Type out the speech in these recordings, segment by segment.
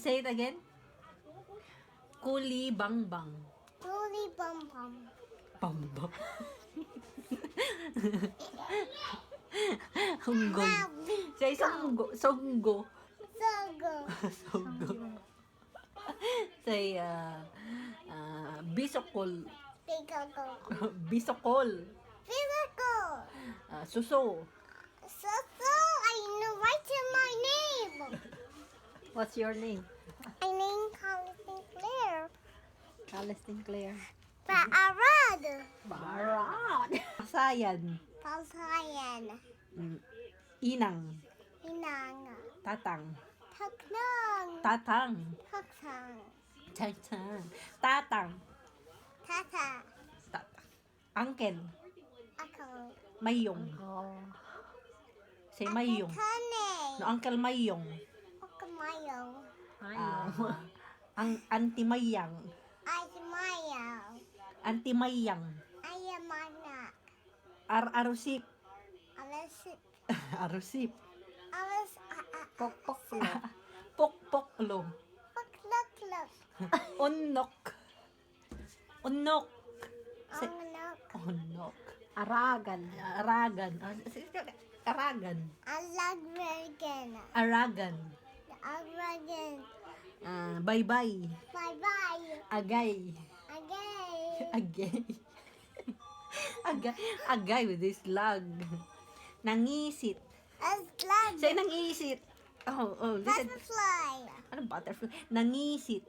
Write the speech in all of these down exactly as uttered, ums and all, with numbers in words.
Say it again. Kulibangbang. Tuli bum bum. Bambang. Unggoy. Say sunggo. Sunggo. Sogo. Sunggo. Say, ah, ah, bisokol. Pigogo. Bisokol. Pigogo. Ah, suso. So so, I know what's in my name. What's your name? I name Carlos Sinclair. Carlos Sinclair. Paarad. Baran. Pasayan. Pasayan. Mm. Inang. Inang. Tatang. Taknang. Tatang. Taksang. Tatang. Tatang. Tata. Tatang. Uncle. Ako. Mayong. Oh. Say Mayong. Tane. No, Uncle Mayong. Ako Mayong. Ay, Ah, ang Auntie Mayang. Ay Mayong. Auntie Mayang. Ay Manak. Ar arusip. Alas. Arusip. Alas. Ah, ah. Pokpoklo. Pokpoklo. Paklaklak. Unnok. Unnok. Say, Ang anak. unnok. Aragan. Aragan. Ah, si- si- Aragan. Alag Regan. Aragan. Aragan. Ah, bye-bye. Bye bye. Agay. Agay. Agay. Agay. Agay with this lag. Nangisit. Aslag. Say nangisit. Oh, oh, listen. Butterfly. Ano butterfly? Nangisit.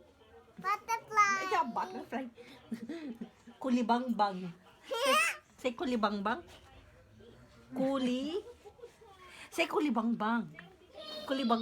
Butterfly. Ay, butterfly. Kulibangbang. Say kulibangbang. Kuli. Say kulibangbang. Kulibang